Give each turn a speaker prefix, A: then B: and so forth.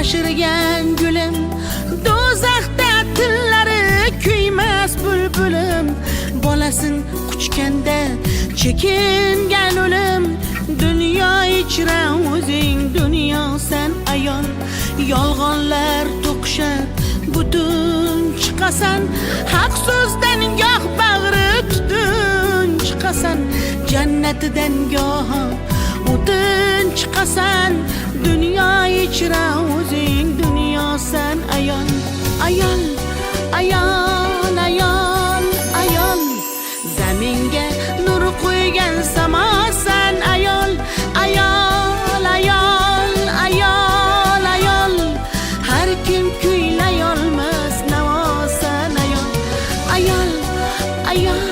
A: Yashirgan gulim, do'zaxda tillari kuymas bulbulim. Bolasin quchganda chekingan o'lim. Dunyo ichra o'zing dunyosan, ayol. Yolg'onlar to'qishar, butun chiqasan. Haq so'zdan goh bag'ri tutun chiqasan. Jannatidan goh o'tin chiqasan. Dunyo ichra o'zing dunyosan, ayol. Ayol, ayol, ayol, ayol. Zaminga nur qo'ygan samosan, ayol. Ayol, ayol, ayol, ayol. Har kim kuylay olmas navosan, ayol. Ayol, ayol.